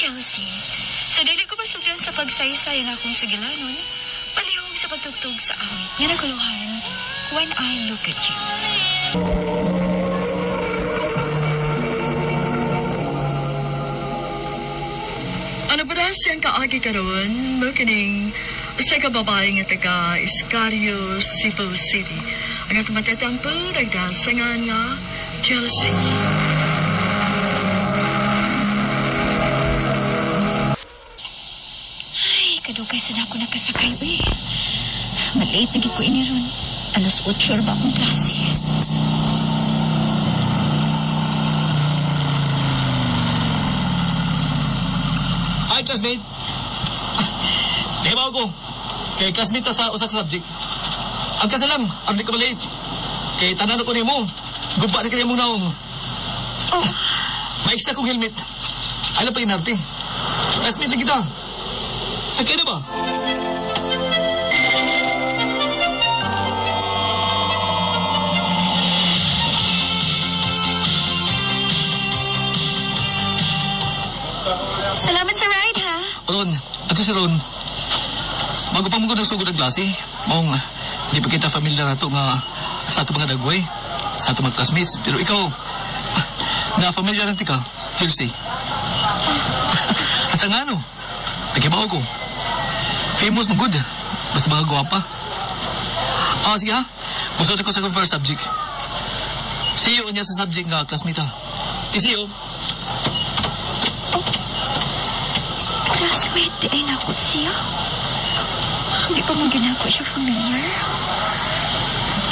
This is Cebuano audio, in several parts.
Chelsea. Sa dili ko masugdan sa pagsaysay na akong sugilanon, palihog sa pagtugtog sa awit nga naguluhan, "When I Look at You." Ano ba na siyang kaagi karon mo kining usa ka babae nga taga Escario, Cebu City. Ang atong matatampo nagdasangan nga Chelsea. Ay, kadugay sa nako nakasakay, uy. Malate na gid ko ini ron. Alas 8 ba akong klase? Hi, classmate! Nahibaw ko. Kay classmate ta sa usa ka subject. Ang kasalam, ang di ka malate. Kay tanan ko nimo. Guba na kaya mong naong. Oh, Maiksa kong helmet. Alam pa inarte. Classmate lang kita. Sakay na ba? Salamat sa ride, ha? Ron, ato si Ron. Bago pa mo ko nagsugod ang klase, mong di pa kita familiar nato nga sa ato mga dagway, sa ato mga classmates. Pero ikaw, na familiar na ka, Chelsea. Basta nga no, nag-ibaw ko. Famous mo good, basta mga gwapa. Ah, sige ha, gusto ko sa first subject. See you niya sa subject nga classmate ha. See you. Classmate, di ay nako siya. Hindi pa mo ginako siya familiar.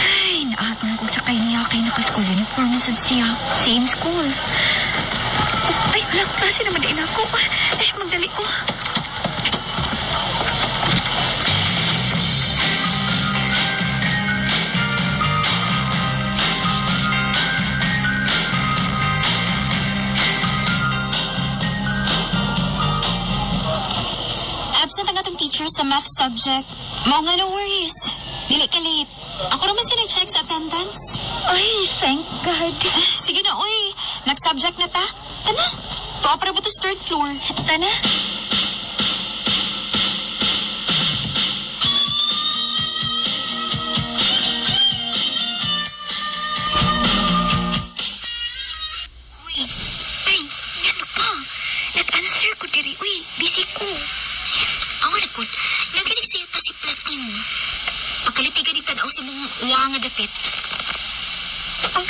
Ay, naatong ko sa kay niya kay naka-school uniform na sad siya. Same school. Oh, ay, wala, klase naman din ako. Ay, magdali ko. Absent ang atong teacher sa math subject. Mao nga no worries. Dili ka late. Ako naman sila check sa attendance. Ay, thank God. Sige na, oy. Nag-subject na ta. Tana. Tuwa para ba to third floor? Tana. Uy, ay, ngano pa? Nag-answer ko diri. Uy, busy ko. Awa na po. Naganig sa'yo pa si plat ni mo. Pagkalitigan ni tanaw sa mong uwa nga dapit. Oh.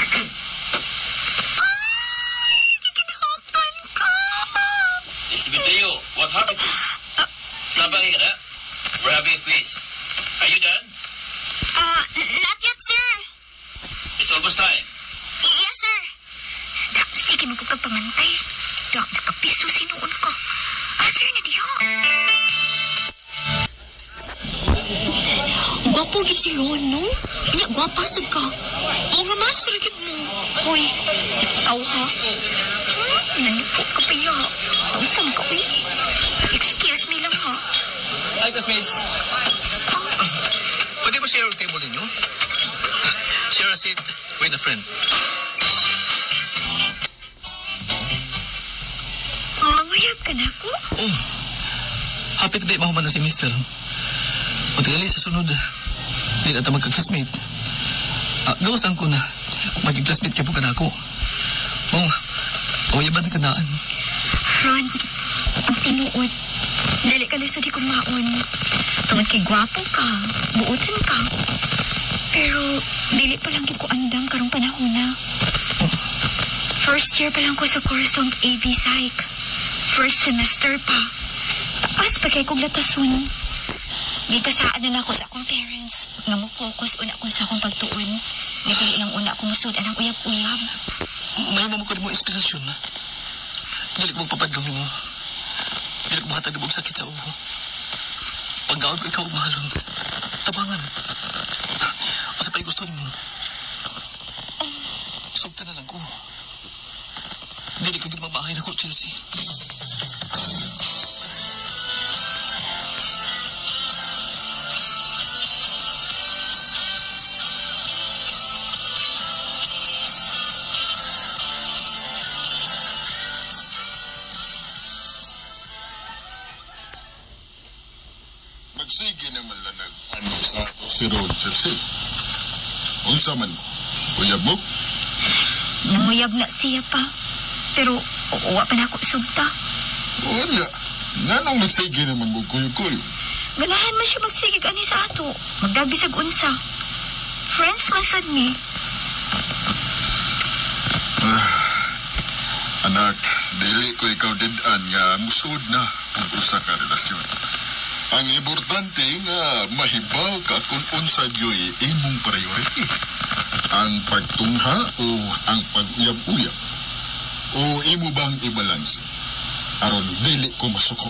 Ay, giginhatan ka! Miss Vitrio, what happened to you? Sabang ka na? We're having a quiz. Are you done? Not yet, sir. It's almost time. Yes, sir. Da, sige mo ko pagpamantay. Da, nakapisto sinuon ko. Ah, sir, na diha. Gwapo gid si Ron, no? Inya, gwapa sad ka. Oo nga, match, ra gid mo. Uy, ikaw ha? Nanupo ka pa ya. Usam ka, uy. Excuse me lang, ha? Hi, classmates. Pwede ba share ang table ninyo? Share a seat with a friend. Manguyab ka na ko? Oh, happy to be mahuman na si mister. Pagkali sa sunod, di na ito magka-classmate. Gawas lang ko na maging classmate ka po ka na ako. Oh, uyaban na kanaan. Ron, ang tinuod. Dili ka lisod kumaon. Tungod kay gwapo ka, buutan ka. Pero dili pa lang gid ko andam karong panahon na. First year pa lang ko sa course of AB Psych. First semester pa. Taas pa kay kog latason. Gikasaad na lang ako sa akong parents nga mo focus una ko sa akong pagtuon. Dili lang una ako musud anang uyab-uyab. May mo ko mo inspirasyon. Dili ko magpapadlong mo. Dili ko mahatag og sakit sa ubo. Paggaon ko ikaw mahalon. Tabangan. Asa pa'y gusto nimo? Sugtan na lang ko. Dili ko gid magmahay nako, Chelsea. Sa si Ron, Chelsea. Unsa man, uyab mo? Nanguyab na siya pa. Pero wa pa na ako sugta. Unya, nganong nagsige naman mo kuyog-kuyog? Ganahan man siya magsigig ani sa ato. Magdabisag unsa. Friends man sad ni. Anak, dili ko ikaw didan nga musod na kung usa ka relasyon. Ang importante nga mahibaw ka kung unsa gyoy imong priority. Ang pagtungha o ang pag-uyab-uyab. O imo bang ibalanse? Aron dili ko masuko.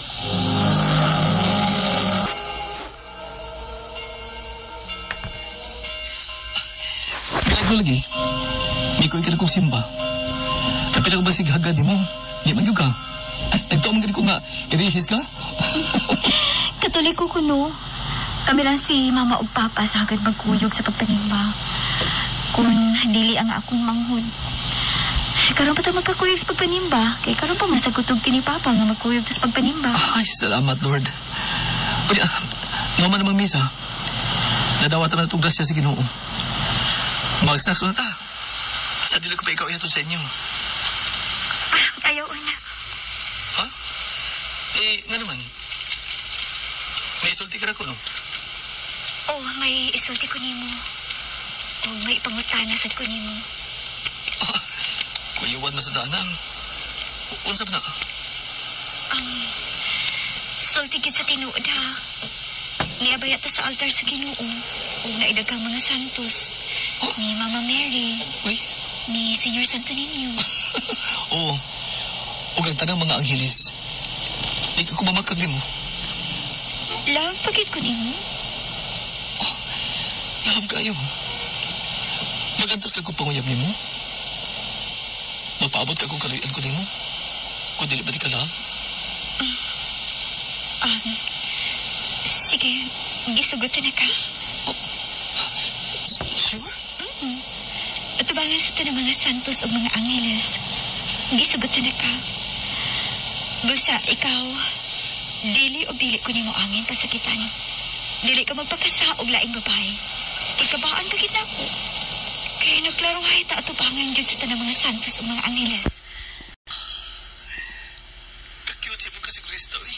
Kaya ko lagi, may kuy ka na kong simba. Kapit ako ba sig hagad mo? Di man yun ka. Ay, nagtuo man gani ko nga, irihis ka? Katoliko ko no. Kami lang si mama ug papa sa hagad magkuyog sa pagpanimba. Kung dili ang akong manghud. Karon pa ta magkakuyog sa pagpanimba. Kay karon pa masagot og kini papa nga magkuyog sa pagpanimba. Ay, salamat Lord. Uy, nga man namang misa. Nadawat naman itong grasya sa Ginoo. Mag-snacks na ta. Sa dili ko pa ikaw ihatod sa inyo. Ah, ayaw na. Ha? Eh, nga naman. May isulti ka na ko, no? Oh, may isulti ko nimo. Oh, may ipangutana sad ko nimo. Kuyuwan mo sa daanan. Unsa ba na? Sulti gid sa tinuod ha. Niabaya ta sa altar sa Ginoo. Ug naidaghang mga santos. Oh. Ni Mama Mary, Uy, ni Señor Santo Niño. oo. Ug ang tanang mga anghelis. Di ka kumamakag nimo. Love, pagit ko nimo. Love kayo. Magantos ka kung panguyab nimo. Magpaabot ka kung kaluyan ko nimo. Kung dili ba di ka love? Sige, gisugutan na ka. Sure? Atubangan sa tanang mga santos o mga angeles. Gisugutan na ka. Busa, ikaw, dili o dili ko nimo angin pasakitan. Dili ka magpakasa og laing babae. Ikabaan ka gid nako. Kaya nagklaruhay ta atubangan gyud sa tanang mga santos o mga angeles. Ka-cute siya mo kasi Kristo eh.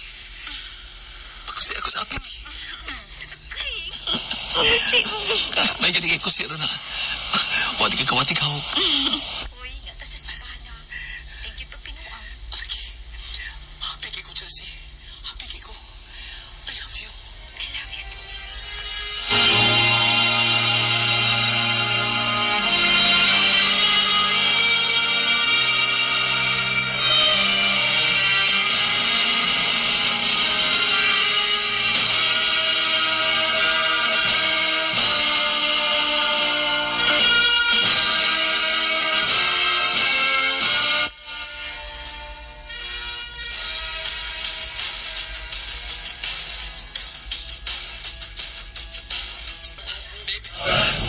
Pakusi ako sa akin. Ay, May gani kay kusira na. Wadi ka kawati ka. Uy, nga ta sa sabana. Thank you pag pinuang. Happy kay ko, Chelsea. Happy kay ko. I love you. I love you too.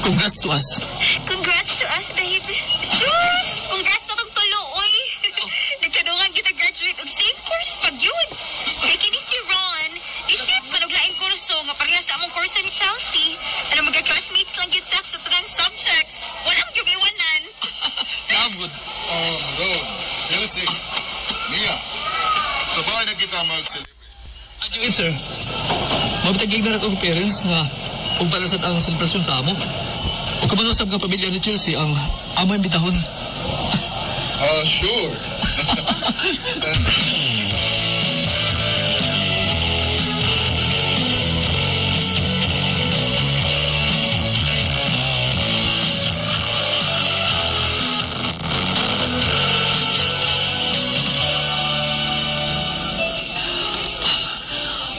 Congrats to us. Congrats to us, babe. Sus! Congrats na tong tulo, oy. Nagtadungan kita graduate og same course pag yun. Kay kini si Ron, i-shift man og laing kurso nga pareha sa among kurso ni Chelsea. Ano magka-classmates lang gyud ta sa tanang subjects. Wala man gyud iwanan. Love good. Ron, Chelsea, Mia, sabay na kita mag-celebrate. Adyo it, sir. Mabitag na akong parents nga ug balasan ang selebrasyon sa amo. Ug kabalo sa mga pamilya ni Chelsea ang amo imbitahon. Ah, sure.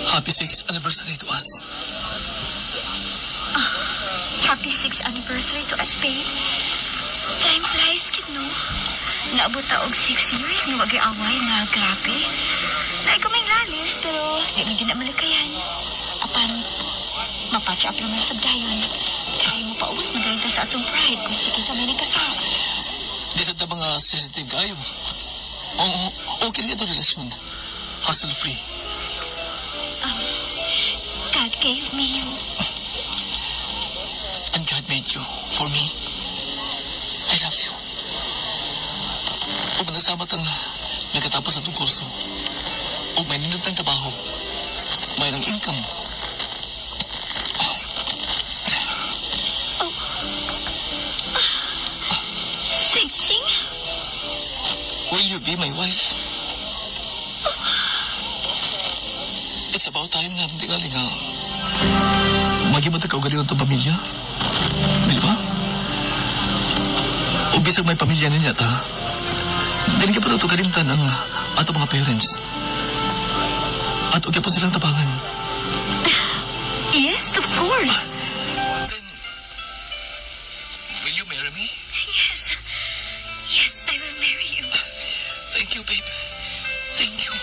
Happy 6th anniversary to us. Happy 6th anniversary to us, babe. Time flies, kid, no? Naabot ta og 6 years nga wagay away nga grabe. Naay kamay lalis, pero di man gid na malikayan. Apan, mapatch up naman sa dayon. Kaya mo paubos magalita sa atong pride kung sige sa may nagkasal. Di sa ta mga sensitive kayo. Oo, okay na ito relasyon. Hassle-free. God gave me you. And God made you for me. I love you. Ug manasama tang nakatapos sa itong kurso. Ug may nindot ng trabaho. May ng income. Oh. Sing Sing? Will you be my wife? It's about time na tingali nga maging mo kaugalingon itong pamilya. Di ba? O bisag may pamilya niya ta, dili ka pa ito kalimtan ang ato mga parents. At huwag po silang tabangan. Yes, of course. Then, will you marry me? Yes. Yes, I will marry you. Thank you, babe. Thank you.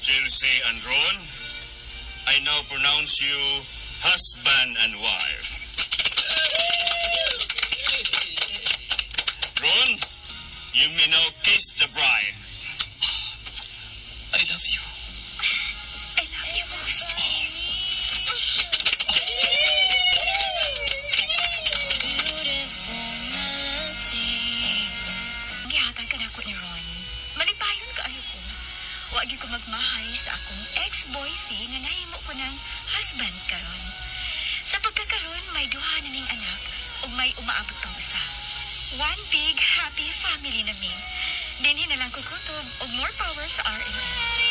Chelsea and Ron, I now pronounce you husband and wife. Ron, you may now kiss the bride. I love you. I love you most. Gihatag ka nako ni Ron. Malipayon kaayo ko. Wa gyud ko magmahay sa akong ex-boyfriend nga nahimo ko ng husband karon. Sa pagkakaroon, may duha na ning anak ug may umaabot pang usa. One big happy family na mi. Dinhi na lang ko kutob og more power sa RMN.